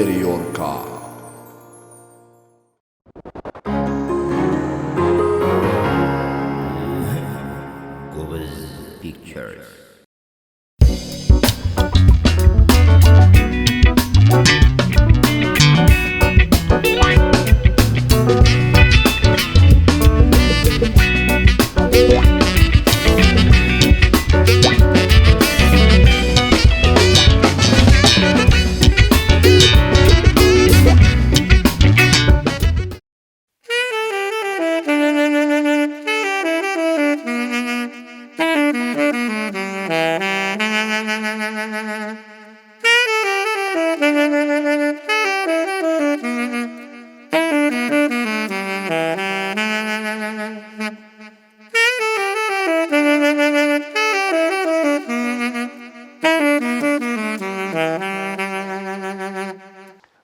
ዮርካ። ጎበዝ ፒክቸርስ።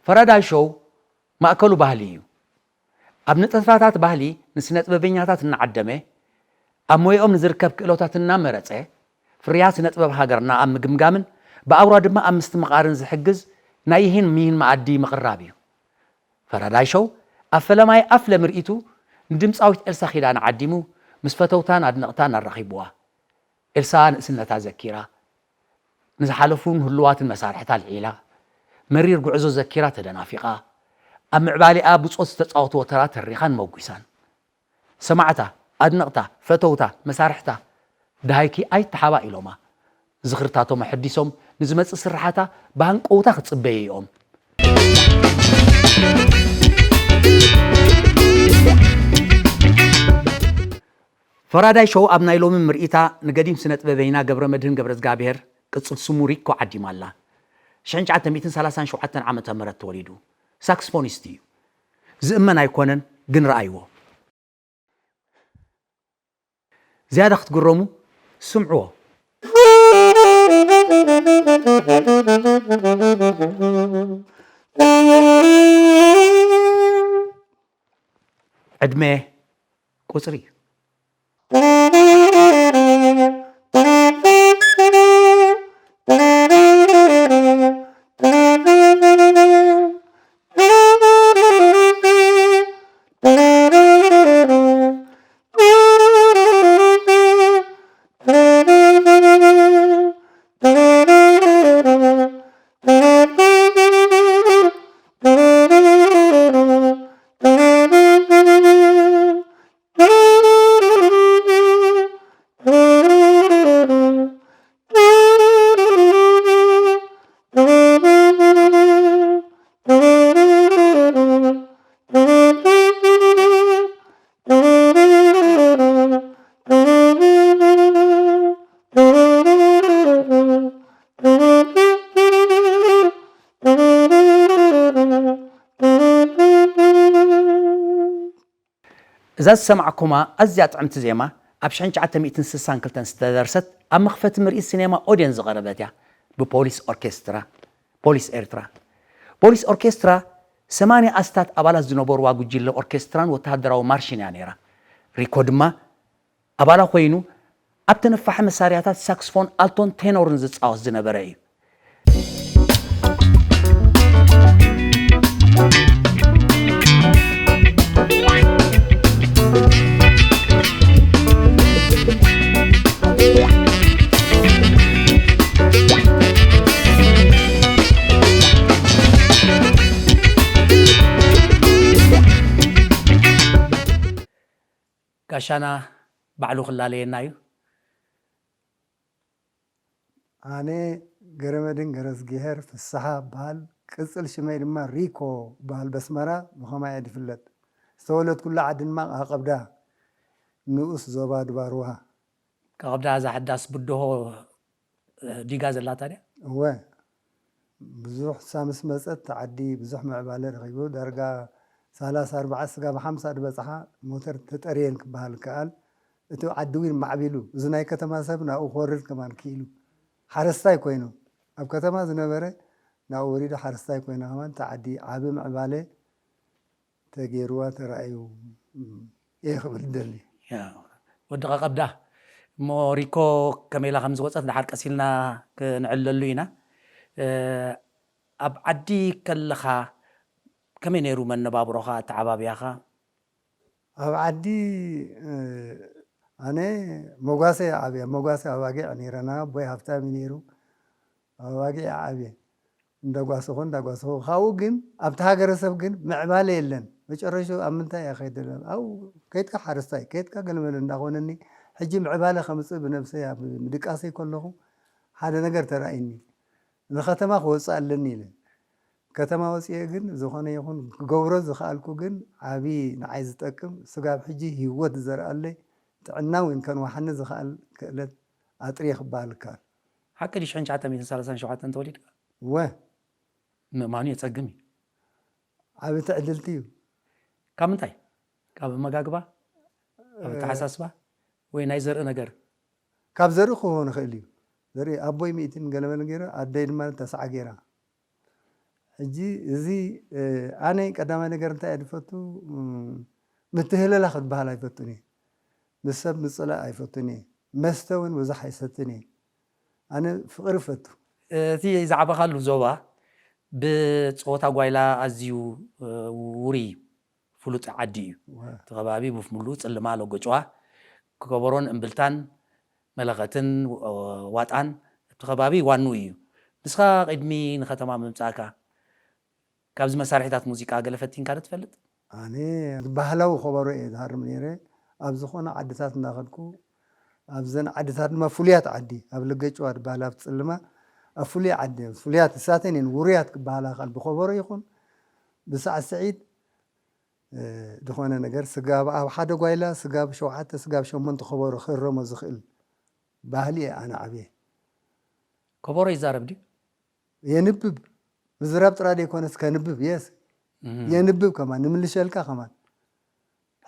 ፈራዳይ ሾው ማእከሉ ባህሊ እዩ። ኣብ ንጥፈታት ባህሊ ንስነጥበበኛታት እናዓደመ፣ ኣብ ሞያኦም ንዝርከብ ክእለታት እናመረጸ፣ ፍርያት ስነጥበብ ሃገርና ኣብ ምግምጋምን ብኣውራ ድማ ኣብ ምስትምቓርን ዝሕግዝ ናይ ይሂን ምሂን መኣዲ ምቕራብ እዩ። ፈራዳይ ሾው ኣብ ፈለማይ ኣፍለ ምርኢቱ ንድምጻዊት ኤልሳ ኪዳነ ዓዲሙ ምስ ፈተውታን ኣድነቕታን ኣራኺብዋ። ኤልሳ ንእስነታ ዘኪራ፣ ንዝሓለፉን ህሉዋትን መሳርሕታ ኣልዒላ፣ መሪር ጉዕዞ ዘኪራ ተደናፊቓ፣ ኣብ ምዕባሌኣ ብጾት ዝተጻወትዎ ተራ ተሪኻን መጒሳን። ሰማዕታ፣ ኣድነቕታ፣ ፈተውታ፣ መሳርሕታ፣ ደሃይኪ ኣይተሓባ ኢሎማ። ዝኽርታቶም ኣሐዲሶም ንዝመጽእ ስርሓታ ብሃንቀውታ ክጽበዩ እዮም። ፈራዳይ ሾው ኣብ ናይ ሎሚ ምርኢታ ንገዲም ስነ ጥበበይና ገብረመድህን ገብረዝጋብሄር ቅጽል ስሙ ሪኮ ዓዲማ ኣላ። ሽሕን ትሽዓተ ሚእትን ሰላሳን ሸውዓተን ዓመተ ምህረት ተወሊዱ። ሳክስፎኒስት እዩ። ዝእመን ኣይኮነን ግን ረኣይዎ። ዝያዳ ክትግረሙ ስምዕዎ። ዕድመ ቁጽሪ እዩ። እዛ ዝሰማዕኩማ ኣዝያ ጥዕምቲ ዜማ ኣብ ሽሕን ትሽዓተ ሚእትን ስሳን ክልተን ዝተደርሰት ኣብ መኽፈቲ ምርኢት ሲኔማ ኦድየን ዝቐረበት እያ። ብፖሊስ ኦርኬስትራ ፖሊስ ኤርትራ። ፖሊስ ኦርኬስትራ ሰማንያ ኣስታት ኣባላት ዝነበርዋ ጉጅለ ኦርኬስትራን ወተሃደራዊ ማርሽን እያ ነይራ። ሪኮ ድማ ኣባላ ኮይኑ ኣብ ተነፋሒ መሳርያታት ሳክስፎን ኣልቶን ቴኖርን ዝጻወት ዝነበረ እዩ። ጋሻና ባዕሉ ክላለየና እዩ። ኣነ ገረመድን ገረዝጊሄር ፍስሓ እበሃል። ቅጽል ሽመይ ድማ ሪኮ እበሃል። በስመራ ብኸማይ እየ ዝፍለጥ። ዝተወለድኩላ ዓዲ ድማ ኣቐብዳ ንኡስ ዞባ ድባርዋ። ከቐብዳ እዛ ሓዳስ ብድሆ ዲጋ ዘላታ ድያ? እወ። ብዙሕ ሳምስ መጸት ዓዲ ብዙሕ ምዕባለ ረኺቡ። ዳርጋ ሰላሳ ኣርባዓ ስጋብ ሓምሳ ዝበጽሓ ሞተር ተጠርየን ክበሃል ይከኣል። እቲ ዓዲ እውን ማዕቢሉ፣ እዚ ናይ ከተማ ሰብ ናብኡ ክወርድ ከማን ክኢሉ። ሓረስታይ ኮይኑ፣ ኣብ ከተማ ዝነበረ ናብኡ ወሪዱ ሓረስታይ ኮይና ከማን እታ ዓዲ ዓቢ ምዕባለ ተገይርዋ ተራእዩ እየ ክብል ደሊ። ወዲ ቀቐብዳ እሞ ሪኮ ከመይ ኢላ ከም ዝወፀት ደሓር ቀሲልና ክንዕለሉ ኢና። ኣብ ዓዲ ከለኻ ከመይ ነይሩ መነባብሮኻ፣ ኣተዓባብያኻ? ኣብ ዓዲ እ፣ ኣነ መጓሰ ዓብየ መጓሰ ኣባጊዕ ነይረና። ኣቦይ ሃፍታም እዩ ነይሩ። ኣባጊዕ ዓብየ እንዳጓሰኹ እንዳጓሰኹ ካብኡ ግን ኣብቲ ሃገረሰብ ግን ምዕባለ የለን። መጨረሹ ኣብ ምንታይ እያ ከይደ ኣብኡ ከይድካ ሓረስታይ ከይድካ ገለመለ እንዳኾነኒ ሕጂ ምዕባለ ከምፅእ ብነብሰይ ኣብ ምድቃሰይ ከለኹ ሓደ ነገር ተራእይኒ። ንከተማ ክወፅእ ኣለኒ ኢለ። ከተማ ወፅኤ ግን ዝኾነ ይኹን ክገብሮ ዝኸኣልኩ ግን ዓብዪ ንዓይ ዝጠቅም ስጋብ ሕጂ ህይወት ዝዘርኣለይ ጥዕና እውን ከንዋሓኒ ዝኸኣል ክእለት ኣጥርየ ክበሃል ይከኣል። ሓቂ ድዩ? ሽሕን ትሽዓተ ሚእትን ሰላሳን ሸውዓተን ተወሊድካ? እወ። ምእማኑ የጸግም እዩ። ዓቢ ትዕድልቲ እዩ። ካብ ምንታይ? ካብ ኣመጋግባ? ካብ ኣተሓሳስባ? ወይ ናይ ዘርኢ ነገር? ካብ ዘርኢ ክኸውን ይኽእል እዩ። ዘርኢ ኣቦይ ሚእትን ገለመለ ገይረ ኣደይ ድማ ተስዓ ገይራ። ሕጂ እዚ ኣነ ቀዳማይ ነገር እንታይ እየ ዝፈቱ ምትህልላ ክትበሃል ኣይፈቱን እየ። ምስ ሰብ ምፅላእ ኣይፈቱን እየ። መስተ እውን ብዙሕ ኣይሰትን እየ። ኣነ ፍቕሪ እፈቱ። እቲ ዝዓበኻሉ ዞባ ብፀወታ ጓይላ ኣዝዩ ውሩይ እዩ። ፍሉጥ ዓዲ እዩ። እቲ ከባቢ ብሙሉኡ ፅልማ ሎጎጭዋ ከበሮን እምብልታን መለኸትን ዋጣን እቲ ከባቢ ዋንኡ እዩ። ንስኻ ቅድሚ ንከተማ ምምፃእካ ካብዚ መሳርሒታት ሙዚቃ ገለ ፈቲንካ ዶ ትፈልጥ? ኣነ ባህላዊ ከበሮ እየ ዝሃርም ነይረ። ኣብ ዝኾነ ዓድታት እናኸድኩ ኣብዘን ዓድታት ድማ ፍሉያት ዓዲ ኣብ ልገጭዋ ዝበሃል ኣብ ፅልማ ኣብ ፍሉይ ዓዲ ፍሉያት እሳተን እየን ውሩያት ክበሃላ ይኽእል ብኸበሮ ይኹን ብሳዕስዒት ዝኾነ ነገር ስጋብ ኣብ ሓደ ጓይላ ስጋብ ሸውዓተ ስጋብ ሸሞንተ ከበሮ ክእረሞ ዝኽእል ባህሊ እየ ኣነ ዓብየ። ከበሮ ይዛረብ ድዩ? የንብብ። ምዝራብ ጥራይ ዘይኮነስ ከንብብ የስ የንብብ ከማን ንምልሸልካ ከማን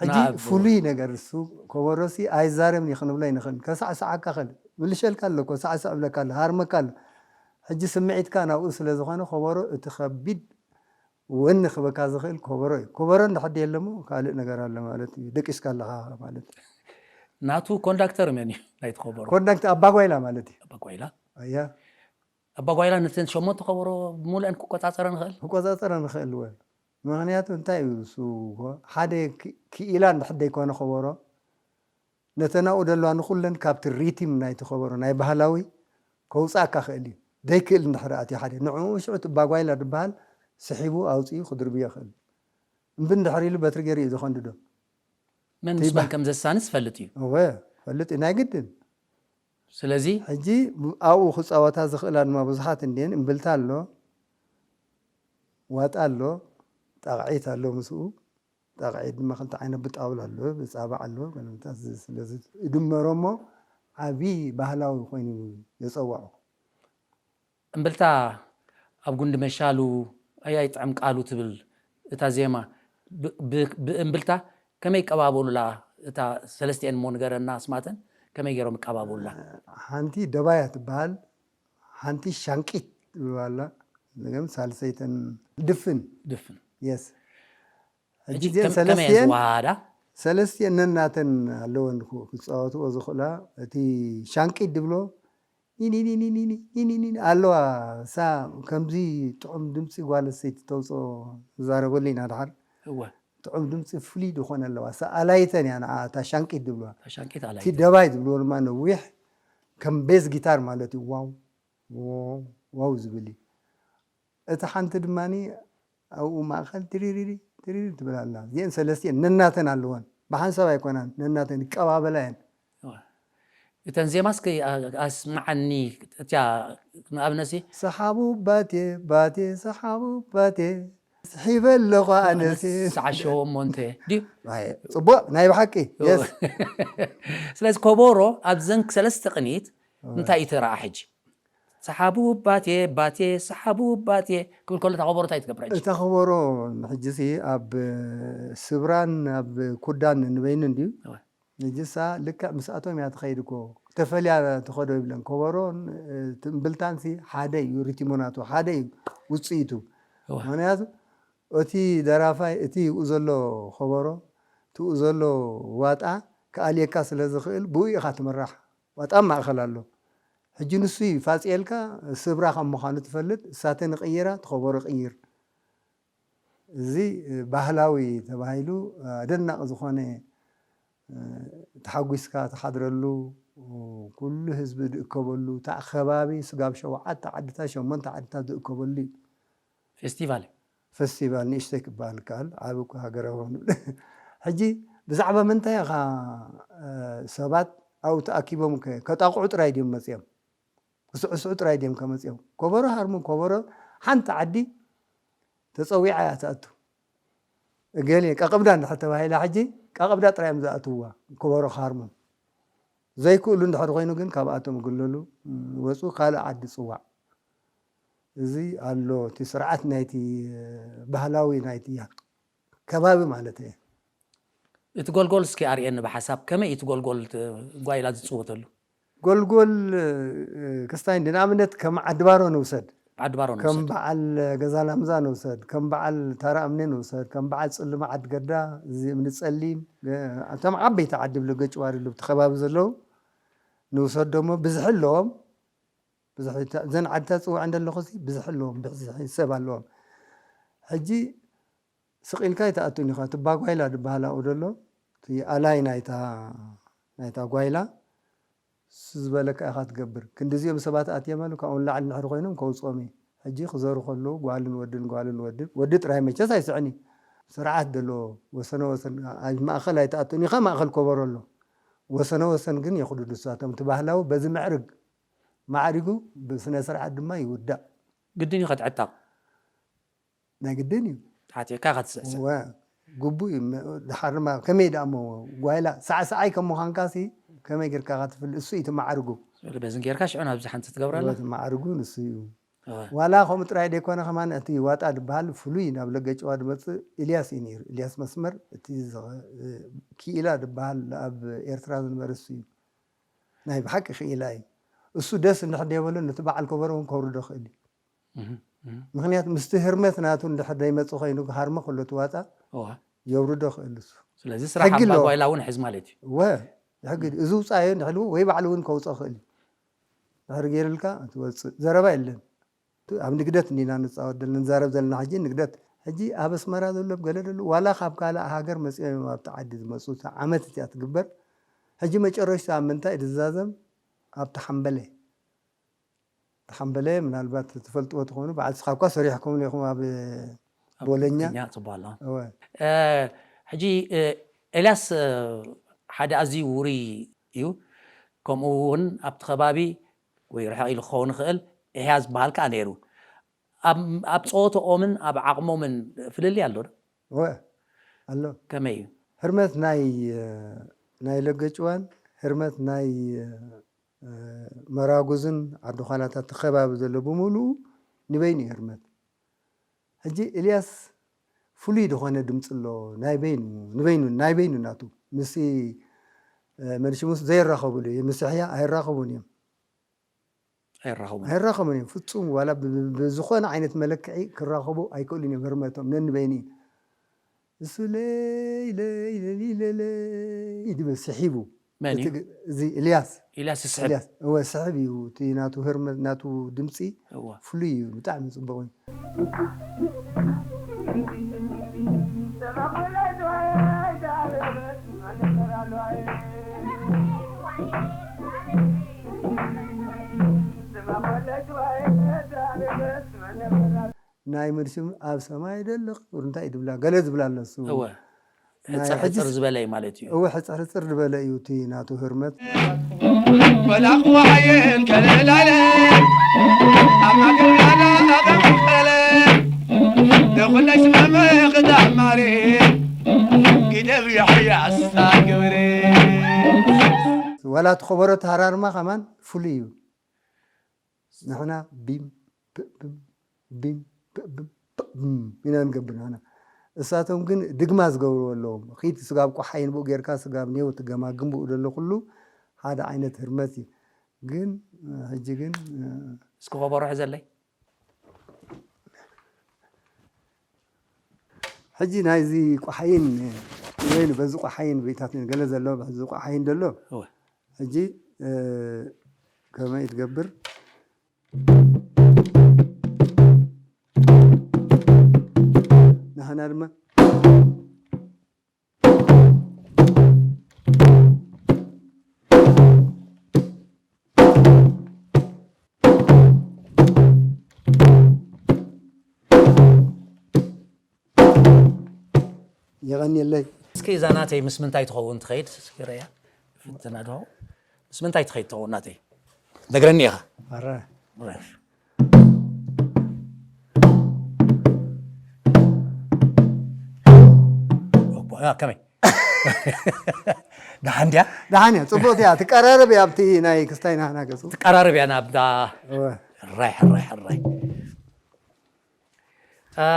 ሕጂ ፍሉይ ነገር እሱ ከበሮሲ ኣይዛረብን እዩ ክንብሎ ኣይንኽእልን። ከሳዕስዓካ ኽእል ምልሸልካ ኣሎ እኮ ሳዕስዕ እብለካ ኣሎ ሃርመካ ኣሎ። ሕጂ ስምዒትካ ናብኡ ስለ ዝኾነ ከበሮ እቲ ከቢድ ወኒ ክበካ ዝኽእል ከበሮ እዩ። ከበሮ እንድሕር ደየለሞ ካልእ ነገር ኣሎ ማለት እዩ። ደቂስካ ኣለኻ ማለት እዩ። ናቱ ኮንዳክተር መን እዩ ናይቲ ከበሮ? ኮንዳክተር ኣባጓይላ ማለት እዩ። ኣባጓይላ ኣያ ኣባጓይላ ነተን ሸሞንተ ከበሮ ብሙሉአን ክቆጻጸረን ይኽእል? ክቆጻጸረን ይኽእል ወ ምኽንያቱ እንታይ እዩ እሱ ሓደ ክኢላ እንድሕር ደይኮነ ከበሮ ነተናኡ ደለዋ ንኹለን ካብቲ ሪቲም ናይቲ ከበሮ ናይ ባህላዊ ከውፅኣካ ክእል እዩ። ደይክእል እንድሕር ኣትዩ ሓደ ንዕኡ ሽዑ እቲ ባጓይላ ዝበሃል ስሒቡ ኣውፅኡ ክድርብዮ ይኽእል። እምቢ እንድሕር ኢሉ በትሪ ገይሩ እዩ ዘኸንድዶ። መን ምስ መን ከም ዘሳንስ ፈልጥ እዩ። እወ ፈልጥ እዩ ናይ ግድን። ስለዚ ሕጂ ኣብኡ ክፃወታ ዝኽእላ ድማ ብዙሓት እንድየን። እምብልታ ኣሎ፣ ዋጣ ኣሎ፣ ጣቕዒት ኣሎ ምስኡ ጣቕዒት ድማ ክልተ ዓይነት ብጣውላ ኣሎ፣ ብፃባዕ ኣሎ፣ ገለምታት ስለዚ ይድመሮ እሞ ዓብዪ ባህላዊ ኮይኑ የፀውዖ። እምብልታ ኣብ ጉንዲ መሻሉ ኣያይ ጥዕም ቃሉ ትብል እታ ዜማ ብእምብልታ ከመይ ይቀባበሉላ? እታ ሰለስቲኤን እሞ ንገረና ኣስማተን ከመይ ገይሮም ይቀባበሉላ? ሓንቲ ደባያ ትበሃል፣ ሓንቲ ሻንቂት ትብልዋ ኣላ፣ ሳልሰይተን ድፍን ድፍን የስ ሕጂ እዚአን ሰለስቲአን ሰለስቲአን ነናተን ኣለወን ክፃወትዎ ዝኽእላ። እቲ ሻንቂት ድብሎ ኒኒኒኒኒኒኒኒ ኣለዋ። እሳ ከምዚ ጥዑም ድምፂ ጓል ኣንስተይቲ ተውፅኦ ዝዛረበሉ ኢና ድሓር። እወ። ጥዑም ድምፂ ፍሉይ ዝኾነ ኣለዋ። እሳ ኣላይተን እያ ንዓ እታ ሻንቂት ድብልዋ። እታ ሻንቂት እቲ ኣላይተን። ደባይ ዝብልዎ ድማ ነዊሕ ከም ቤዝ ጊታር ማለት እዩ። ዋው ዋው ዋው ዝብል እዩ። እታ ሓንቲ ድማ ኣብኡ ማእኸል ትሪሪሪ ትሪሪ ትብል ኣላ። እዚአን ሰለስቲአን ነናተን ኣለወን። ብሓንሳብ ኣይኮናን ነናተን ይቀባበላ እየን። እተን ዜማ እስኪ ኣስምዓኒ እቲያ ንኣብነሲ ሰሓቡ ባቴ ባቴ ሰሓቡ ባቴ ስሒበ ኣለኹ ኣነሲ ሰዓሸዎ እሞ እንተ ድዩ ጽቡቅ ናይ ብሓቂ የስ ስለዚ ከበሮ ኣብዘን ሰለስተ ቅኒት እንታይ እዩ ተረኣ ሕጂ ሰሓቡ ባቴ ባቴ ሰሓቡ ባቴ ክብል ከሎ እታ ከበሮ እንታይ ትገብር ሕጂ እታ ከበሮ ሕጂ ሲ ኣብ ስብራን ኣብ ኩዳን ንበይኑ እንድዩ ሕጂ እሳ ልክዕ ምስኣቶም እያ ትኸይድ እኮ ክተፈልያ ትኸዶ ይብለን ከበሮን ትእምብልታን ሲ ሓደ እዩ ሪቲሞ ናቱ ሓደ እዩ ውፅኢቱ ምክንያቱ እቲ ደራፋይ እቲ ይኡ ዘሎ ከበሮ ትኡ ዘሎ ዋጣ ክኣልየካ ስለ ዝኽእል ብኡ ኢኻ ትምራሕ ዋጣ ማእኸል ኣሎ ሕጂ ንሱ እዩ ፋጺኤልካ ስብራ ከም ምዃኑ ትፈልጥ፣ እሳተ ንቕይራ፣ ትኸበሮ ቅይር። እዚ ባህላዊ ተባሂሉ ኣደናቂ ዝኾነ ተሓጒስካ ትሓድረሉ፣ ኩሉ ህዝቢ ዝእከበሉ፣ እታ ከባቢ ስጋብ ሸውዓተ ዓድታት፣ ሸሞንተ ዓድታት ዝእከበሉ እዩ። ፌስቲቫል። ፌስቲቫል ንእሽተይ ክበሃል ይከኣል፣ ዓቢ እኮ ሃገራዊ ኾኑ። ሕጂ ብዛዕባ ምንታይ ኢኻ፣ እ፣ ሰባት ኣብኡ ተኣኪቦም ከ-፣ ከጣቕዑ ጥራይ ድዮም መጺኦም? ክስዕስዑ ጥራይ ድዮም ከመጺኦም? ኮበሮ ሃርሙ፣ ኮበሮ ሓንቲ ዓዲ ተጸዊዓ እያ ትኣቱ። እገሌ ቀቕብዳ እንድሕር ተባሂላ ሕጂ ቀቕብዳ ጥራይ እዮም ዝኣትውዋ፣ ኮበሮ ክሃርሙ። ዘይክእሉ እንድሕር ኮይኑ ግን ካብኣቶም እግለሉ፣ ወጹ ካልእ ዓዲ ጽዋዕ። እዚ ኣሎ፣ እቲ ስርዓት ናይቲ ባህላዊ ናይቲ ከባቢ ማለት እየ። እቲ ጎልጎል እስኪ ኣርእየኒ ብሓሳብ፣ ከመይ እዩ እቲ ጎልጎል እቲ ጓይላ ዝጽወተሉ? ጎልጎል፣ እ፣ ክስታይ እንዲ ንኣብነት ከም ዓዲ ባሮ ንውሰድ። ዓዲ ባሮ ከም ንውሰድ። በዓል ገዛ ላምዛ ንውሰድ፣ ከም በዓል ታራ እምነ ንውሰድ፣ ከም በዓል ጽልማ ዓዲ ገዳ፣ እዚ እምኒ ጸሊም፣ እ፣ እቶም ዓበይቲ ዓዲ ብለገጭ ዋሪ እቲ ከባቢ ዘለዉ ንውሰድ ደሞ ብዝሒ ኣለዎም። ብዝሒ እታ-፣ እዘን ዓድታት ጽውዕ እንደለኹ ሲ ብዝሒ ኣለዎም፣ ብዝሒ ሰብ ኣለዎም። ሕጂ ስቕ ኢልካ ኣይትኣቱን ኢኻ። እቲ ባጓይላ ዝበሃል ኣብኡ ዘሎ፣ እቲ ኣላይ ናይታ፣ ናይታ ጓይላ፣ እሱ ዝበለካ ኢኻ ትገብር። ክንዲ እዚኦም ሰባት ኣትዮም ኣሉ፣ ካብኡ ንላዕሊ እንድሕር ኮይኖም ከውጽኦም እዩ። ሕጂ ክዘሩ ከለዉ ጓልን ወድን፣ ጓልን ወድን፣ ወዲ ጥራይ መቸስ ኣይስዕን እዩ። ስርዓት ዘለዎ፣ ወሰነ ወሰን፣ ኣብ ማእከል ኣይትኣቱን ኢኻ፣ ማእከል ኮበሮ ኣሎ። ወሰነ ወሰን ግን የኹዱ ንሳቶም። እቲ ባህላዊ በዚ ምዕርግ ማዕሪጉ፣ ብስነ ስርዓት ድማ ይውዳእ። ግድን እዩ ከትዕጠቕ። ናይ ግድን እዩ። ተዓጢቕካ ኢኻ ትስዕስዕ። እወ፣ ግቡእ እዩ። መ-፣ ድሓር ድማ ከመይ ደኣ እሞ ጓይላ ሳዕሳዓይ ከም ምዃንካሲ ከመይ ጌርካ ኢኻ ትፍል-፣ እሱ እዩ እቲ ማዕርጉ። በዝን ጌርካ ሽዑ ናብዚ ሓንቲ ትገብረላ? እወ፣ እቲ ማዕርጉ ንሱ እዩ። እወ። ዋላ ከምኡ ጥራይ ደይኮነ ከማን እቲ ዋጣ ዝበሃል ፍሉይ ናብ ለገጭዋ ዝመጽእ ኢልያስ እዩ ነይሩ። ኢልያስ መስመር እቲ ዘ-፣ ክኢላ ዝበሃል ኣብ ኤርትራ ዝነበረ እሱ እዩ። ናይ ብሓቂ ክኢላ እዩ። እሱ ደስ እንድሕር ደይበሎ ነቲ በዓል ከበሮ እውን ከውርዶ ክእል እዩ። እህ፣ እህ። ምኽንያቱ ምስቲ ህርመት ናቱ እንድሕር ደይመጽእ ኮይኑ ክሃርሞ ከሎ እቲ ዋጣ እዋ። የውርዶ ክእል እሱ። ስለዚ ስራሕ ሕጊ ኣለዎ። ኣባጓይላ እውን ሕዝ ማለት እዩ። እወ፣ ሕጊ እዩ። እዚ ውጻዮ እንድሕልዎ ወይ ባዕሉ እውን ከውጽኦ ክእል እዩ። ድሕሪ ገይሩልካ ትወጽእ። ዘረባ የለን። እቲ ኣብ ንግደት እንዲና ንጻወት ዘለና፣ ንዛረብ ዘለና ሕጂ ንግደት። ሕጂ ኣብ ኣስመራ ዘሎ ገለ ደሎ ዋላ ካብ ካልእ ሃገር መጺኦም እዮም ኣብቲ ዓዲ ዝመጹ። እታ ዓመት እቲኣ ትግበር። ሕጂ መጨረሽታ ኣብ ምንታይ እዩ ዝዛዘም? ኣብቲ ሓምበለ። ተሓምበለ ምናልባት ትፈልጥዎ ትኾኑ፣ በዓል ንስኻ እኳ ሰሪሕኩምሉ ኢኹም ኣብ ኣብ ቦሎኛ። ቦሎኛ ጽቡቕ ኣሎ። እወ። እ፣ ሕጂ፣ እ፣ ኤልያስ፣ እ፣ ሓደ ኣዝዩ ውሩይ እዩ። ከምኡ እውን ኣብቲ ከባቢ ወይ ርሕቕ ኢሉ ክኸውን ይኽእል፣ ኢሕያ ዝበሃል ከኣ ነይሩ። ኣብ፣ ኣብ ጸወትኦምን ኣብ ዓቕሞምን ፍልልይ ኣሎ ዶ? እወ፣ ኣሎ። ከመይ እዩ? ህርመት ናይ፣ እ፣ ናይ ለገጭዋን ህርመት ናይ፣ እ፣ እ፣ መራጉዝን ዓዲ ዃላታት እቲ ከባቢ ዘሎ ብምሉኡ ንበይኑ እዩ ህርመት። ሕጂ ኤልያስ ፍሉይ ዝኾነ ድምፂ ኣለዎ። ናይ በይኑ፣ ንበይኑ፣ ናይ በይኑ ናቱ። ምስ፣ እ፣ መንሽሙስ ዘይራኸብሉ እዩ። ምስ ሕያ ኣይራኸቡን እዮም። ኣይራኸቡን። ኣይራኸቡን እዮም። ፍጹም ዋላ ብ-፣ ብ-፣ ብዝኾነ ዓይነት መለክዒ ክራኸቡ ኣይክእሉን እዮም ህርመቶም። ነንበይኑ እዩ። እሱ ለይ ለይ ለሊ ለለይ ድብል ስሒቡ። መን እዩ? እቲ ግ-፣ እዚ ኢልያስ። ኢልያስ ይስሕብ። ኢልያስ፣ እወ፣ ስሕብ እዩ። እቲ ናቱ ህርመት፣ ናቱ ድምፂ እወ። ፍሉይ እዩ። ብጣዕሚ ጽቡቕ እዩ። ናይ ምንሽም ኣብ ሰማይ ደሎ ክቡር እንታይ እዩ ድብላ? ገለ ዝብላ ኣሎ እሱ። እወ። ናይ ሕጽር ሕጽር ሕጂ ዝበለ እዩ ማለት እዩ። እወ፣ ሕጽር ሕጽር ዝበለ እዩ እቲ ናቱ ህርመት። ወላ ክዋሓየን ከለላለ፣ ኣብ ማገርጋላ ኣቐንቀለ፣ ንኹለሽ መመ ክዳማሬ፣ ግደብ የሕያ ኣስታ ግብሬ። ዋላ እቲ ከበሮ ተሃራርማ ከማን ፍሉይ እዩ። ንሕና ቢም፣ ብብም፣ ቢም፣ ብብም፣ ብብም ኢና ንገብር ንሕና። እሳቶም ግን ድግማ ዝገብርዎ ኣለዎም። ኺድ ስጋብ ቆሓይን ብኡ ጌርካ፣ ስጋብ ኔው ትገማግም ብኡ ዘሎ ኩሉ ሓደ ዓይነት ህርመት እዩ። ግን፣ እ፣ ሕጂ ግን፣ እ፣ እስኪ ከበሮ ሕዘለይ። ሕጂ ናይዚ ቆሓይን፣ ወይን በዚ ቆሓይን ቤታት ገለ ዘሎ፣ በዚ ቆሓይን ዘሎ። እወ። ሕጂ፣ እ፣ ከመይ ትገብር? ንሕና ድማ የቐንየለይ። እስኪ እዛ ናተይ ምስ ምንታይ ትኸውን ትኸይድ? እስኪ ርኣያ። ፍትና ዶ? ምስ ምንታይ ትኸይድ ትኸውን ናተይ? ነግረኒ ኢኻ። ኣረ። ኦፖ፣ ያ፣ ከመይ? ደሓን ድያ? ደሓን እያ፣ ጽቡቕቲ እያ። ትቀራረብ እያ ኣብቲ ናይ ክስታይ ናህና ገጹ። ትቀራረብ እያ ናብታ እወ። ሕራይ፣ ሕራይ፣ ሕራይ። አ፣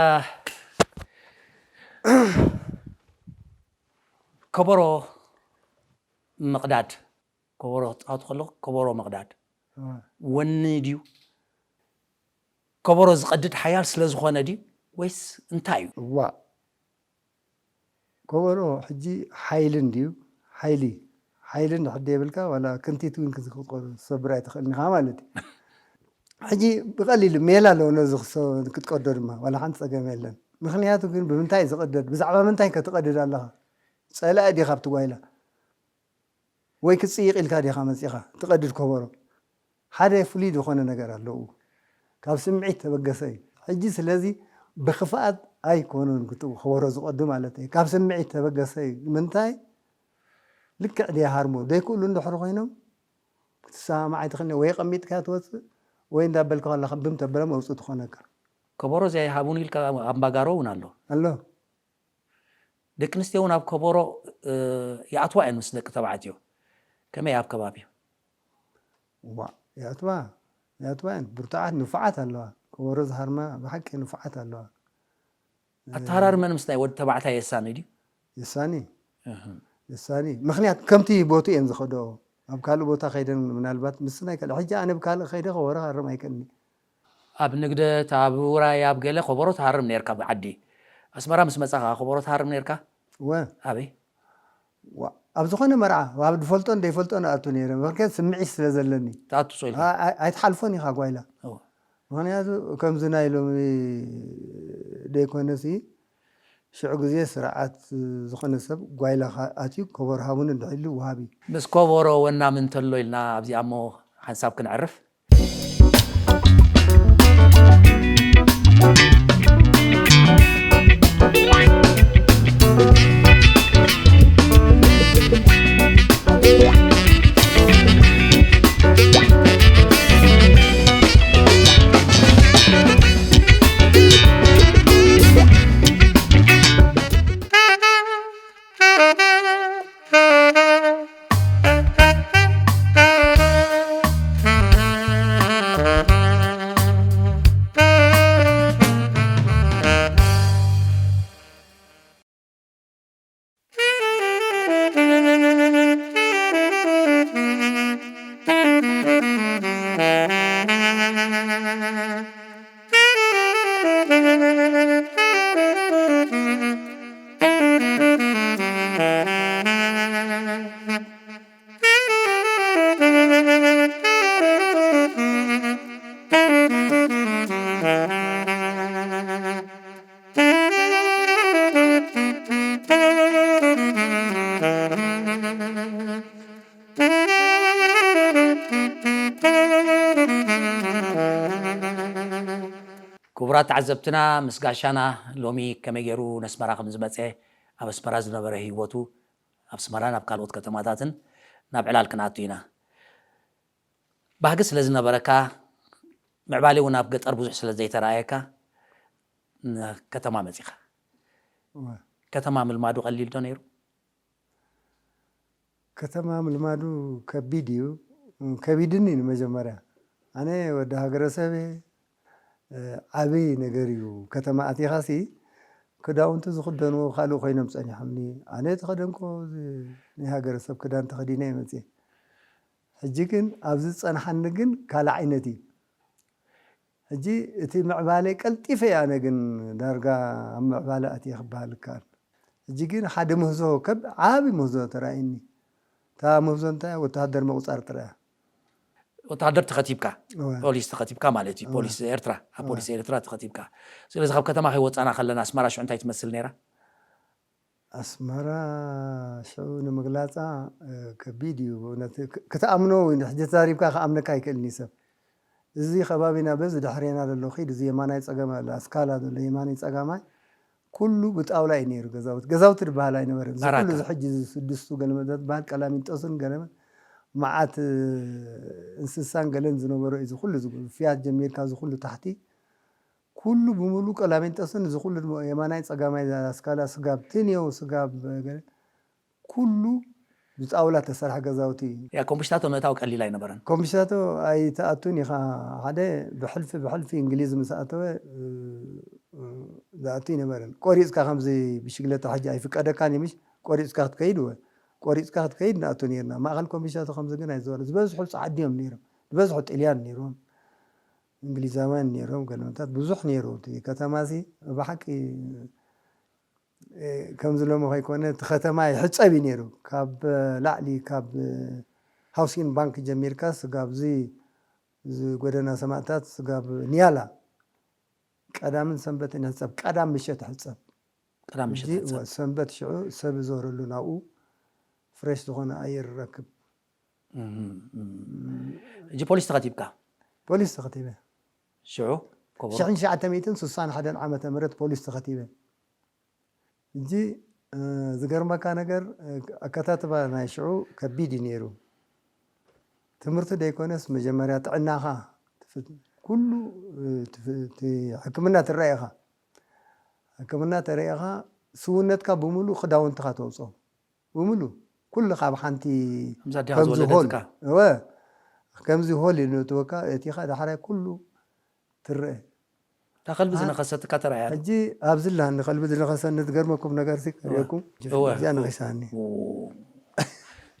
ከበሮ ምቕዳድ፣ ከበሮ ክትጻወት ከለኹ ከበሮ ምቕዳድ እወ። ወኒ ድዩ? ከበሮ ዝቐድድ ሓያል ስለ ዝኾነ ድዩ? ወይስ እንታይ እዩ? እዋእ። ከበሮ ሕጂ ሓይሊ እንድዩ፣ ሓይሊ፣ ሓይሊ እንድሕር ደይብልካ ዋላ ክንቲት እውን ክትቆ-፣ ክትሰብር ኣይትኽእልን ኢኻ ማለት እዩ። ሕጂ ብቐሊሉ ሜላ ኣለዎ ነዚ ክሰ-፣ ክትቀዶ ድማ ዋላ ሓንቲ ጸገም የለን። ምኽንያቱ ግን ብምንታይ እዩ ዝቐደድ? ብዛዕባ ምንታይ ከ ትቐድድ ኣለኻ? ጸላኢ ዲኻ ኣብቲ ጓይላ? ወይ ክትጽይቕ ኢልካ ዲኻ መጺኻ ትቐድድ ከበሮ? ሓደ ፍሉይ ዝኾነ ነገር ኣለዎ። ካብ ስምዒት ተበገሰ እዩ። ሕጂ ስለዚ ብኽፍኣት ኣይኮኑን ክት-፣ ከበሮ ዝቐዱ ማለት እዩ። ካብ ስምዒት ተበገሰ እዩ። ምንታይ? ልክዕ ደይ ሃርሞ ደይክእሉ እንድሕር ኮይኖም ክትሰማማዕ ኣይትኽእልን። ወይ ቀሚጥካ ትወጽእ ወይ እንዳበልካ ከለኻ ብም ተበለ መውጽእ ትኾነካ። ከበሮ እዚኣ ይሃቡን ኢልካ ኣምባጋሮ እውን ኣሎ። ኣሎ። ደቂ ኣንስትዮ እውን ኣብ ከበሮ፣ እ፣ ይኣትዋ እየን ምስ ደቂ ተባዕትዮ። ከመይ ኣብ ከባቢ? ዋ፣ ይኣትዋ፣ ይኣትዋ እየን። ብርቱዓት ንፉዓት ኣለዋ። ከበሮ ዝሃርማ ብሓቂ ንፉዓት ኣለዋ። ኣተሃራርመን ምስ ናይ ወዲ ተባዕታይ የሳኒ ድዩ? የሳኒ። እህ። የሳኒ። ምኽንያት ከምቲ ቦቱ እየን ዝኸደኦ። ኣብ ካልእ ቦታ ከይደን ምናልባት ምስ ናይ ካልእ። ሕጂ ኣነ ብካልእ ከይደ ከበሮ ክሃርም ኣይክእልኒ። ኣብ ንግደት፣ ኣብ ውራይ፣ ኣብ ገለ ከበሮ ትሃርም ነርካ ብዓዲ። ኣስመራ ምስ መጻኻ ከበሮ ትሃርም ነርካ? እወ። ኣበይ? ዋ-፣ ኣብ ዝኾነ መርዓ፣ ኣብ ዝፈልጦን ዘይፈልጦን እኣቱ ነይረ። ምኽንያት ስምዒት ስለ ዘለኒ። ትኣቱ ሶ ኢልካ? ኣ-፣ ኣይ-፣ ኣይትሓልፎን ኢኻ ጓይላ። እወ። ምኽንያቱ ከምዚ ናይ ሎሚ ደይኮነሲ፣ ሽዑ ግዜ ስርዓት ዝኾነ ሰብ ጓይላ ኻ-፣ ኣትዩ ከበሮ ሃቡኒ እንድሕር ኢሉ ወሃቢ። ምስ ከበሮ ወናም እንተሎ ኢልና ኣብዚኣ እሞ ሓንሳብ ክነዕርፍ። ክቡራት ተዓዘብትና፣ ምስ ጋሻና ሎሚ ከመይ ገይሩ ነስመራ ከም ዝመጸ፣ ኣብ ኣስመራ ዝነበረ ህይወቱ፣ ኣብ ኣስመራን ኣብ ካልኦት ከተማታትን ናብ ዕላል ክንኣቱ ኢና። ባህጊ ስለ ዝነበረካ፣ ምዕባለ እውን ኣብ ገጠር ብዙሕ ስለ ዘይተረኣየካ፣ ንከተማ መጺኻ። እወ። ከተማ ምልማዱ ቀሊል ዶ ነይሩ? ከተማ ምልማዱ ከቢድ እዩ። ከቢድኒ ንመጀመርያ። ኣነ ወዲ ሃገረሰብ እየ። እ፣ ዓብዪ ነገር እዩ። ከተማ ኣቲኻሲ ክዳውንቲ ዝኽደንዎ ካልእ ኮይኖም ጸኒሖምኒ። ኣነ ተኸደንኮ እዚ ናይ ሃገረሰብ ክዳን ተኸዲነ እየ መጽየ። ሕጂ ግን ኣብዚ ዝጸንሓኒ ግን ካልእ ዓይነት እዩ። ሕጂ እቲ ምዕባለ ቀልጢፈ እየ ኣነ ግን ዳርጋ ኣብ ምዕባለ ኣትየ ክበሃል ይከኣል። ሕጂ ግን ሓደ ምህዞ ከብ-፣ ዓቢ ምህዞ ተራእየኒ። እታ ምህዞ እንታይ እያ? ወተሃደር ምቑጻር ጥራይ እያ። ወተሃደር ተኸቲብካ፣ እወ። ፖሊስ ተኸቲብካ ማለት እዩ። እወ። ፖሊስ ኤርትራ፣ ኣብ እወ። ፖሊስ ኤርትራ ተኸቲብካ። ስለዚ ካብ ከተማ ከይወጻና ከለና ኣስመራ ሽዑ እንታይ ትመስል ነይራ? ኣስመራ ሽዑ ንምግላጻ፣ እ፣ ከቢድ እዩ ብእውነት። ክ-፣ ክትኣምኖ እውን ሕጂ ተዛሪብካ ክኣምነካ ኣይክእልን እዩ ሰብ። እዚ ከባቢና በዚ ድሕሬና ዘሎ ኺድ፣ እዚ የማናይ ጸገም ኣሎ፣ ኣስካላ ዘሎ የማናይ ጸጋማይ፣ ኩሉ ብጣውላ እዩ ነይሩ ገዛውቲ። ገዛውቲ ዝበሃል ኣይነበረን። እዚ ኩሉ ባራካ። እዚ ሕጂ እዚ ስድስቱ ገለመ ዝበሃል ቀላሚንጦስን ገለመ መዓት፣ እ፣ እንስሳን ገለን ዝነበሮ እዩ። እዚ ኩሉ እዚ ፍያት ጀሚርካ እዚ ኩሉ ታሕቲ ኩሉ ብምሉ ቀላሚንጦስን እዚ ኩሉ ድማ የማናይ ጸጋማይ ኣስካላ ስጋብ ትንየው ስጋብ ገለ ኩሉ ብጣውላ ተሰርሐ ገዛውቲ እዩ። ያ ኮምሽታቶ ምእታው ቀሊል ኣይነበረን። ኮምሽታቶ ኣይተኣቱን ኢኻ። ሓደ ብሕልፊ ብሕልፊ እንግሊዝ ምስ ኣተወ፣ እ፣ እ፣ ዝኣቱ ኣይነበረን። ቆሪጽካ ከምዚ ብሽግለታ ሕጂ ኣይፍቀደካን እዩ ምሽ? ቆሪጽካ ክትከይድ ወ-፣ ቆሪጽካ ክትከይድ ንኣቱ ነይርና። ማእኸል ኮምሽታቶ ከምዚ ግን ኣይዘበረ። ዝበዝሑ ጻዓዲ እዮም ነይሮም። ዝበዝሑ ጥልያን ነይሮም። እንግሊዛውያን ነይሮም። ገለመታት ብዙሕ ነይሩ። እቲ ከተማ እዚ ብሓቂ፣ እ፣ ከምዚ ሎሚ ከይኮነ እቲ ከተማ ይሕጸብ እዩ ነይሩ። ካብ ላዕሊ ካብ ሃውሲን ባንክ ጀሚርካ ስጋብ እዚ፣ እዚ ጎደና ሰማእታት ስጋብ ኒያላ ቀዳምን ሰንበትን ይሕጸብ። ቀዳም ምሸት ይሕጸብ። ቀዳም ምሸት ሕጂ ይሕጸብ። እወ፣ ሰንበት ሽዑ ሰብ ይዞረሉ ናብኡ ፍሬሽ ዝኾነ ኣየር ይረክብ። እም፣ እም። ሕጂ ፖሊስ ተኸቲብካ? ፖሊስ ተኸቲበ። ሽዑ ከበሮ? ሽሕን ትሽዓተ ሚእትን ስሳን ሓደን ዓመተ ምህረት ፖሊስ ተኸቲበ። ሕጂ፣ እ፣ ዝገርመካ ነገር፣ እ፣ ኣከታትባ ናይ ሽዑ ከቢድ እዩ ነይሩ። ትምህርቲ ደይኮነስ መጀመርያ ጥዕናኻ ትፍ-፣ ኩሉ፣ እ፣ ትፍ-፣ እቲ ሕክምና ትረአ ኢኻ። ሕክምና ተረኢኻ ስውነትካ ብምሉእ ክዳውንትኻ ተውፅኦ። ብምሉእ ኩሉ ካብ ሓንቲ ከምዛ ኣዴኻ ከምዚ ሆል፣ ዝወለደትካ። እወ፣ ከምዚ ሆል እዩ ንእትወካ፣ እቲኻ ዳሕራይ ኩሉ ትረአ። እታ ከልቢ አ-፣ ዝነኸሰትካ ተራእያ። ሕጂ ኣብዚ ላሃኒ ከልቢ ዝነኸሰኒ ዝገርመኩም ነገር ሲ ከርእየኩም። እወ። እዚኣ ነኺሳኒ። ኦ።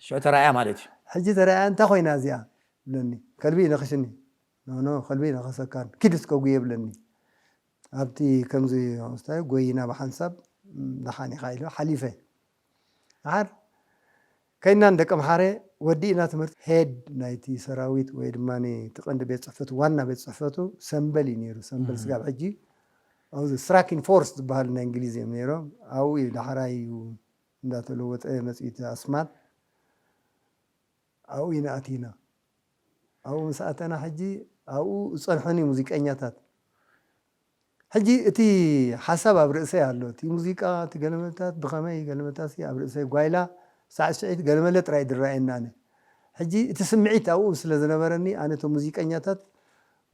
ሽዑ ተራእያ ማለት እዩ። ሕጂ ተራእያ እንታይ ኮይና እዚኣ ብለኒ። ከልቢ ይነኽስኒ። ኖ፣ ኖ፣ ከልቢ ይነኸሰካን። ኪድ እስከ ጉየ ብለኒ። ኣብቲ ከምዚ ስታይ ጎይና ብሓንሳብ፣ ም፣ ደሓን ኢኻ ኢሉ ሓሊፈ። ደሓር ከይናን ደቂ ኣምሓረ ወዲእና ትምህርቲ። ሄድ ናይቲ ሰራዊት ወይ ድማ እቲ ቀንዲ ቤት ጽሕፈቱ፣ ዋና ቤት ጽሕፈቱ ሰምበል እዩ ነይሩ። ሰምበል እም። ስጋብ ሕጂ ኣብዚ ስትራይኪንግ ፎርስ ዝበሃሉ ናይ እንግሊዝ እዮም ነይሮም። ኣብኡ እዩ ዳሕራይ እዩ እንዳተለወጠ መጺኡ እቲ ኣስማት። ኣብኡ ኢና ኣቲና። ኣብኡ ምስ ኣተና ሕጂ ኣብኡ ዝጸንሑኒ ሙዚቀኛታት። ሕጂ እቲ ሓሳብ ኣብ ርእሰይ ኣሎ። እቲ ሙዚቃ፣ እቲ ገለመታት ብኸመይ ገለመታት ሲ ኣብ ርእሰይ ጓይላ ሳዕስዒት ገለመለ ጥራይ ዝረኣየኒ ኣነ። ሕጂ እቲ ስምዒት ኣብኡ ስለ ዝነበረኒ ኣነ እቶም ሙዚቀኛታት፣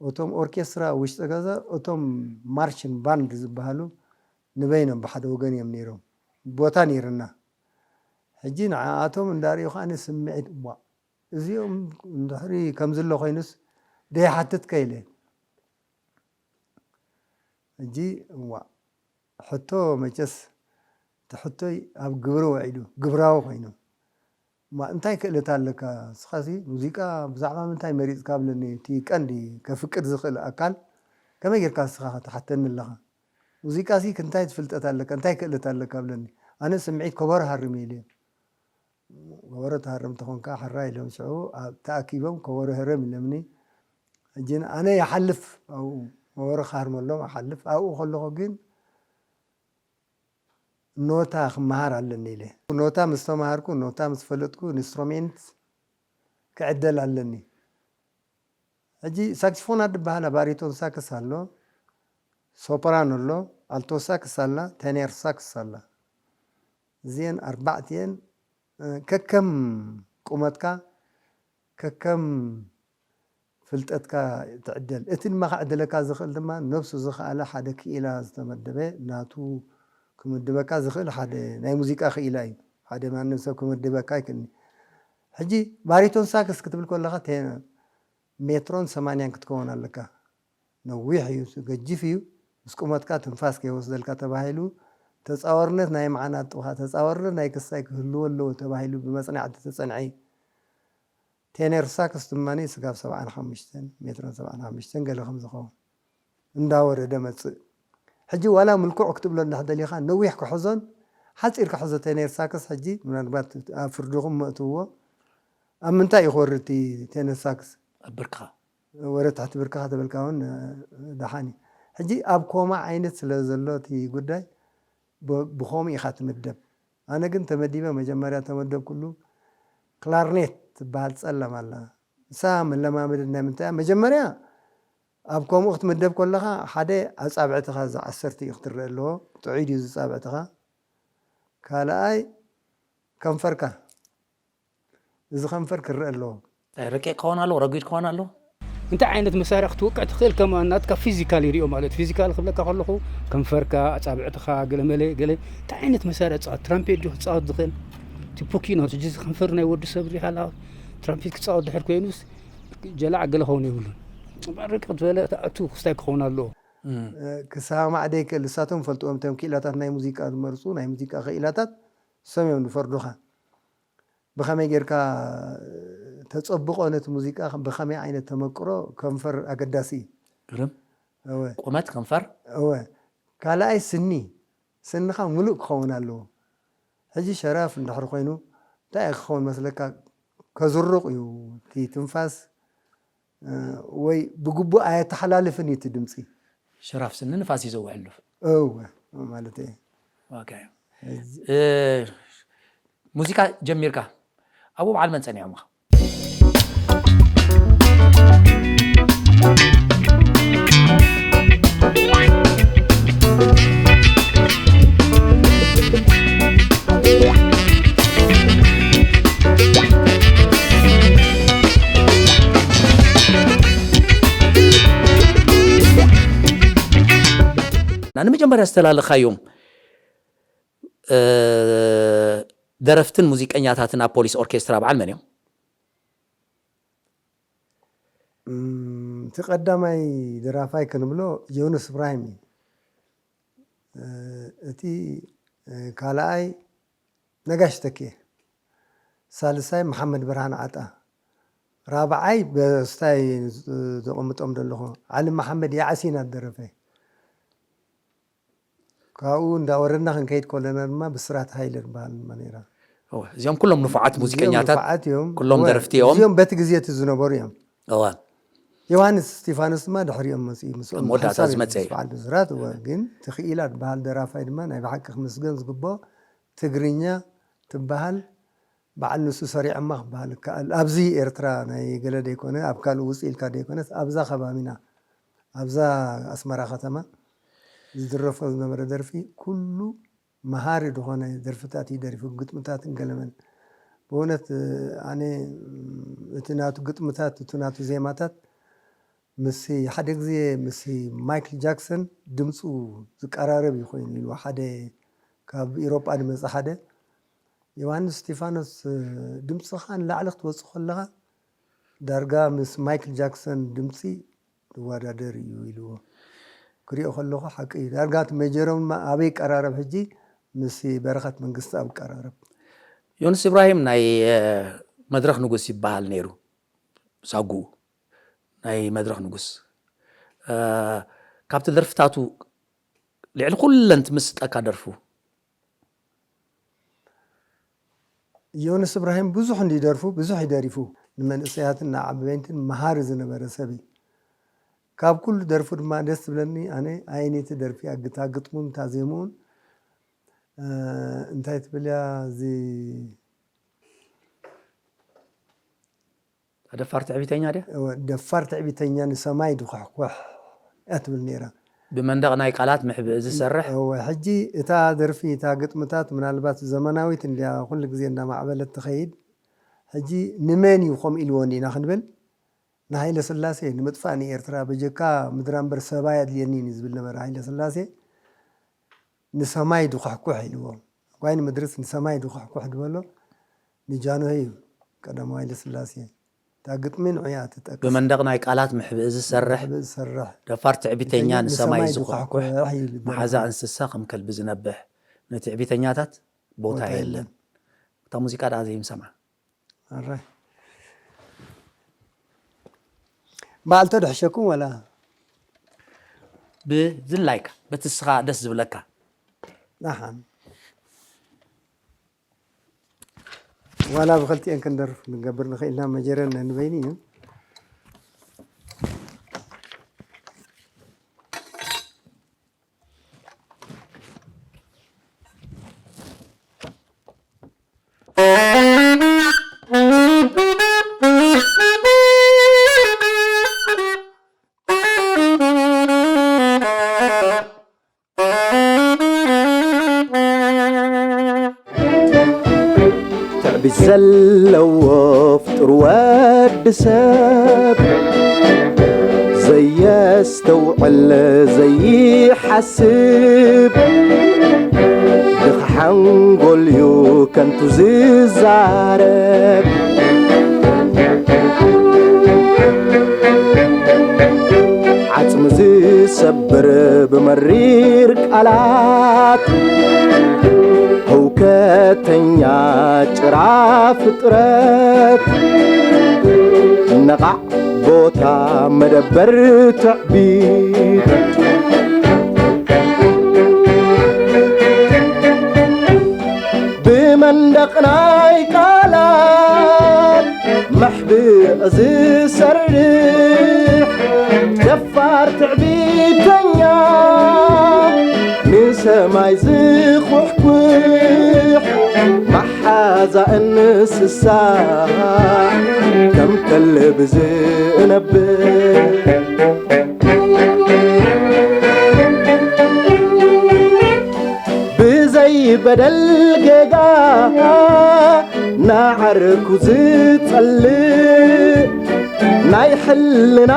እቶም ኦርኬስትራ ውሽጢ ገዛ፣ እቶም ማርሽን ባንድ ዝበሃሉ ንበይኖም ብሓደ ወገን እዮም ነይሮም። ቦታ ነይርና። ሕጂ ንዓኣቶም እንዳርእዩ ከኣ ስምዒት፣ እዋ፣ እዚኦም እንድሕሪ ከምዚ ኣሎ ኮይኑስ ደይሓትት ከ ኢለ። ሕጂ እዋ፣ ሕቶ መቸስ እቲ ሕቶይ ኣብ ግብሪ ውዒሉ፣ ግብራዊ ኮይኑ። እማ እንታይ ክእለት ኣለካ? ንስኻሲ ሙዚቃ ብዛዕባ ምንታይ መሪጽካ ብለኒ፣ እቲ ቀንዲ ከፍቅድ ዝኽእል ኣካል ከመይ ጌርካ ንስኻ ትሓተኒ ኣለኻ? ሙዚቃሲ እንታይ ፍልጠት ኣለካ? እንታይ ክእለት ኣለካ ብለኒ። ኣነ ስምዒት ከበሮ ሃርም ኢለ። ከበሮ ትሃርም ተኾንካ ሕራይ ኢሎም ሽዑ ኣብ-፣ ተኣኪቦም ከበሮ ህረም ኢሎምኒ። ሕጂ ኣነ ይሓልፍ ኣብኡ፣ ከበሮ ክሃርመሎም እሓልፍ። ኣብኡ ከለኹ ግን ኖታ ክመሃር ኣለኒ ኢለ። ኖታ ምስ ተማሃርኩ፣ ኖታ ምስ ፈለጥኩ፣ ኢንስትሩሜንት ክዕደል ኣለኒ። ሕጂ ሳክስፎናት ዝበሃላ ባሪቶን ሳክስ ኣሎ፣ ሶፕራኖ ኣሎ፣ ኣልቶ ሳክስ ኣላ፣ ቴኔር ሳክስ ኣላ። እዚአን ኣርባዕቲአን፣ እ፣ ከከም ቁመትካ፣ ከከም ፍልጠትካ ትዕደል። እቲ ድማ ክዕደለካ ዝኽእል ድማ ነብሱ ዝኸኣለ ሓደ ክኢላ ዝተመደበ ናቱ ክምድበካ ዝኽእል ሓደ ናይ ሙዚቃ ክኢላ እዩ። ሓደ ማንም ሰብ ክምድበካ ኣይክእልን እዩ። ሕጂ ባሪቶን ሳክስ ክትብል ከለኻ ቴ-፣ ሜትሮን ሰማንያን ክትከውን ኣለካ። ነዊሕ እዩ፣ ገጂፍ እዩ። ምስ ቁመትካ ትንፋስ ከይወስደልካ ተባሂሉ ተጻዋርነት ናይ መዓናጥኻ፣ ተጻዋርነት ናይ ክሳይ ክህልዎ ኣለዎ ተባሂሉ ብመጽናዕቲ ተጸንዐ እዩ። ቴነር ሳክስ ድማ ስጋብ ሰብዓን ሓሙሽተን ሜትሮን ሰብዓን ሓሙሽተን ገለ ከም ዝኸውን እንዳወረደ መጽእ። ሕጂ ዋላ ምልኩዕ ክትብሎ እንዳደሊኻ ነዊሕ ክሕዞን ሓጺር ክሕዞ ቴነር ሳክስ ሕጂ ምናልባት ኣብ ፍርድኹም መእትዎ። ኣብ ምንታይ እዩ ክወርድ እቲ ቴነር ሳክስ? ኣብ ብርክኻ። ወረ ትሕቲ ብርክኻ ተበልካ እውን ደሓን እዩ። ሕጂ ኣብ ኮማ ዓይነት ስለ ዘሎ እቲ ጉዳይ፣ ብኸምኡ ኢኻ ትምደብ። ኣነ ግን ተመዲበ፣ መጀመርያ ተመደብኩሉ ክላርኔት ትበሃል ጸላም ኣላ። ንሳ መለማመዲ ናይ ምንታይ እያ? መጀመርያ ኣብ ከምኡ ክትምደብ ከለኻ፣ ሓደ ኣጻብዕትኻ ዝዓሰርተ እዩ ክትረአ ኣለዎ። ጥዑይ ድዩ ዝጻብዕትኻ? ካልኣይ ከንፈርካ፣ እዚ ከንፈር ክረአ ኣለዎ። ረቂቕ ክኸውን ኣለዎ፣ ረጒድ ክኸውን ኣለዎ። እንታይ ዓይነት መሳርያ ክትወቅዕ ትኽእል? ከም ናትካ ፊዚካል ይሪኦ ማለት፣ ፊዚካል ክብለካ ከለኹ ከንፈርካ፣ ኣጻብዕትኻ፣ ገለመለ ገለ። እንታይ ዓይነት መሳርያ ትጻወት? ትራምፔት ድዩ ክትጻወት ዝኽእል? ቲፖኪኖ፣ ሕጂ እዚ ከንፈር ናይ ወዲ ሰብ ሪኻ ኣላ። ትራምፔት ክጻወት ድሕር ኮይኑስ ጀላዕ ገለ ክኸውን የብሉን። ርቅቕ ዝበለ ኣቱ ክስታይ ክኸውን ኣለዎ። ክሰማማዕ ደይክእል፣ ንሳቶም ፈልጥዎም፣ እቶም ክኢላታት ናይ ሙዚቃ ዝመርፁ ናይ ሙዚቃ ክኢላታት፣ ሰም እዮም ዝፈርዱኻ። ብኸመይ ጌርካ ተጸብቆ ነቲ ሙዚቃ፣ ብኸመይ ዓይነት ተመቅሮ? ከንፈር ኣገዳሲ እዩ። ግርም። እወ። ቁመት ከንፈር። እወ። ካልኣይ ስኒ፣ ስንኻ ሙሉእ ክኸውን ኣለዎ። ሕጂ ሸራፍ እንድሕር ኮይኑ እንታይ እዩ ክኸውን መስለካ? ከዝሩቕ እዩ እቲ ትንፋስ፣ እ፣ ወይ ብግቡእ ኣየተሓላልፍን እዩ እቲ ድምፂ። ሸራፍ ስኒ ንፋስ እዩ ዘውሕልፍ። እወ፣ ማለት እየ። ኦኬ። እ፣ ሙዚቃ ጀሚርካ ኣብኡ በዓል መን ጸኒሖምኻ? ንመጀመርያ ዝተላለኻዮም፣ እ፣ ደረፍትን ሙዚቀኛታትን ኣብ ፖሊስ ኦርኬስትራ በዓል መን እዮም? እም፣ እቲ ቀዳማይ ደራፋይ ክንብሎ ዮኑስ እብራሂም እዩ። እ፣ እቲ፣ እ፣ ካልኣይ ነጋሽ ተኪኤ፣ ሳልሳይ መሓመድ ብርሃን ዓጣ፣ ራብዓይ በስታይ ዘቐምጦም ዘለኹ ዓሊ መሓመድ ያዕሲን ኣደረፈ። ካብኡ እንዳወረድና ክንከይድ ከለና ድማ ብስራት ሃይለ ዝበሃል ድማ ነይራ። እወ፣ እዚኦም ኩሎም ንፉዓት እዚኦም ሙዚቀኛታት፣ ንፉዓት እዮም። ኩሎም እወ፣ ደረፍቲ እዮም። እዚኦም በቲ ግዜ እቲ ዝነበሩ እዮም። እወ። ዮሃንስ እስቲፋኖስ ድማ ድሕሪኦም መፅኡ፣ ምስኦም ኣብ መወዳእታ ሓሳብ ዝመፀ እዩ። በዓል ብስራት፣ እወ፣ ግን ተኽኢላ ዝበሃል ደራፋይ ድማ ናይ ብሓቂ ክምስገን ዝግብኦ፣ ትግርኛ ትበሃል በዓል ንሱ ሰሪዖማ ክበሃል ይከኣል። ኣብዚ ኤርትራ ናይ ገለ ደይኮነ፣ ኣብ ካልእ ውፅእ ኢልካ ደይኮነስ፣ ኣብዛ ከባቢና፣ ኣብዛ ኣስመራ ከተማ ዝድረፎ ዝነበረ ደርፊ ኩሉ መሃሪ ዝኾነ ደርፍታት እዩ ደሪፉ፣ ግጥምታትን ገለመን። ብእውነት፣ ኣነ፣ እቲ ናቱ ግጥምታት፣ እቲ ናቱ ዜማታት ምስ ሓደ ግዜ ምስ ማይክል ጃክሰን ድምፁ ዝቀራረብ እዩ ኮይኑ ኢልዎ። ሓደ ካብ ኢሮጳ ዝመፀ ሓደ፣ ዮሃንስ እስቲፋኖስ፣ ድምፅኻ ንላዕሊ ክትወፅእ ከለኻ ዳርጋ ምስ ማይክል ጃክሰን ድምፂ ዝወዳደር እዩ ኢልዎ። ክሪኦ ከለኹ ሓቂ እዩ። ዳርጋ እቲ ሜጀሮም ድማ ኣበይ ይቀራረብ ሕጂ? ምስ በረኸት መንግስትኣብ ይቀራረብ። ዮኑስ ኢብራሂም ናይ፣ እ፣ መድረኽ ንጉስ ይበሃል ነይሩ። ሳጉኡ ናይ መድረኽ ንጉስ። እ፣ ካብቲ ደርፍታቱ ልዕሊ ኩለን ትምስጠካ ደርፉ? ዮኑስ እብራሂም ብዙሕ እንዲ ደርፉ፣ ብዙሕ ይደሪፉ። ንመንእሰያትን ንዓበይትን መሃሪ ዝነበረ ሰብ እዩ። ካብ ኩሉ ደርፉ ድማ ደስ ዝብለኒ ኣነ ኣየነይቲ ደርፊ እያ፣ ግታ ግጥሙን እታ ዜምኡን፣ እ፣ እንታይ ትብል እያ፣ እዚ ደፋር ትዕቢተኛ ድያ? እወ፣ ደፋር ትዕቢተኛ ንሰማይ ድኹሕኩሕ እያ ትብል ነይራ። ብመንደቕ ናይ ቃላት ምሕብእ ዝሰርሕ? እወ፣ ሕጂ እታ ደርፊ፣ እታ ግጥምታት ምናልባት ዘመናዊት እንድያ ኩሉ ግዜ እንዳማዕበለት ትኸይድ። ሕጂ ንመን እዩ ከምኡ ኢልዎ እንዲና ክንብል? ንሃይለ ስላሴ ንምጥፋእ ንኤርትራ በጀካ ምድራ እምበር ሰባ ኣየድልየኒን እዩ ዝብል ነበረ ሃይለ ስላሴ። ንሰማይ ድኹሕኩሕ ኢልዎ። ጓይ ንምድርስ ንሰማይ ድኹሕኩሕ ዝበሎ ንጃንሆይ እዩ፣ ቀዳማዊ ሃይለ ስላሴ። እታ ግጥሚ ንዑ እያ ትጠቅስ። ብመንደቕ ናይ ቃላት ምሕብእ ዝሰርሕ፣ ምሕብእ ዝሰርሕ። ደፋር ትዕቢተኛ ንሰማይ ንሰማይ ዝኹሕኩሕ፣ ዝኹሕኩሕ ይብል መሓዛ ደርፋ። እንስሳ ከም ከልቢ ዝነብሕ፣ ንትዕቢተኛታት ቦታ ቦታ የለን። የለን። እታ ሙዚቃ ደኣ ዘይምሰምዓ። ኣራይ። በዓልቶ ድሕሸኩም ወላ? ብዝላይካ፣ በቲ እስኻ ደስ ዝብለካ። ደሓን። ዋላ ብኽልቲኤን ክንደርፍ ክንገብር ንኽእል ኢና፣ መጀረን ነንበይኑ እዩ። ዘለዎ ፍጡር ወዲ ሰብ ዘየስተውዕል ዘይሓስብ ድኻ ሓንጎልዩ ከንቱ ዝዛረብ ዓጽሚ ዝሰብር ብመሪር ቃላት ህውከተኛ ጭራ ፍጥረት ነቓዕ ቦታ መደበር ትዕቢት ብመንደቕ ናይ ቃላት መሕብእ ዝሰርሕ ደፋር ትዕቢተኛ ንሰማይ ዝኹሕኩሕ መሓዛ እንስሳ ከም ከልብ ዝእነብር ብዘይ በደል ጌጋ ንዓርኩ ዝጸልእ ናይ ሕልና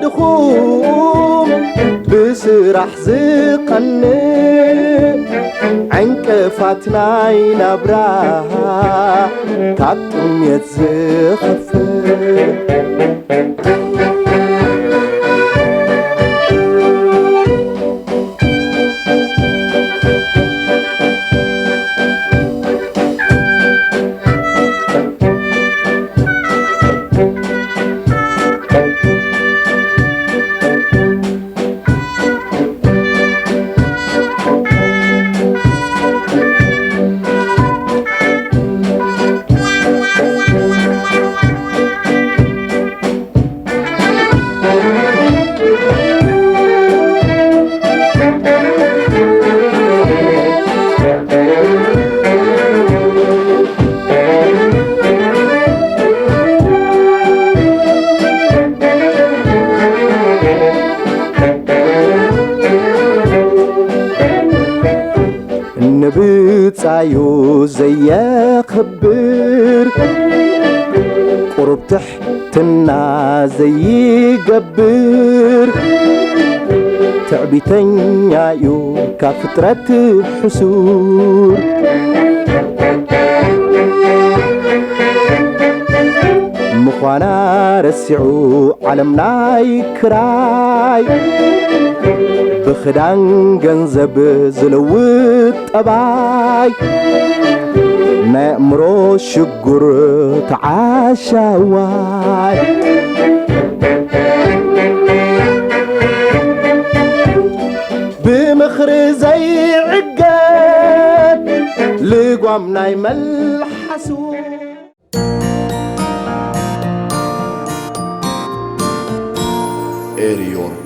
ድኹም ብስራሕ ዝቐንእ ዕንቅፋት ናይ ናብራ ካብ ጥሜት ዝኸፍእ ንብጻዩ ዘየኽብር ቁሩብ ትሕትና ዘይገብር ትዕቢተኛዩ ካብ ፍጥረት ሕሱር ምዃና ረሲዑ ዓለም ናይ ክራይ ብኽዳን ገንዘብ ዝልውጥ ጠባይ ናይ ኣእምሮ ሽጉር ተዓሻዋይ ብምኽሪ ዘይዕገት ልጓም ናይ መልሓሱ Area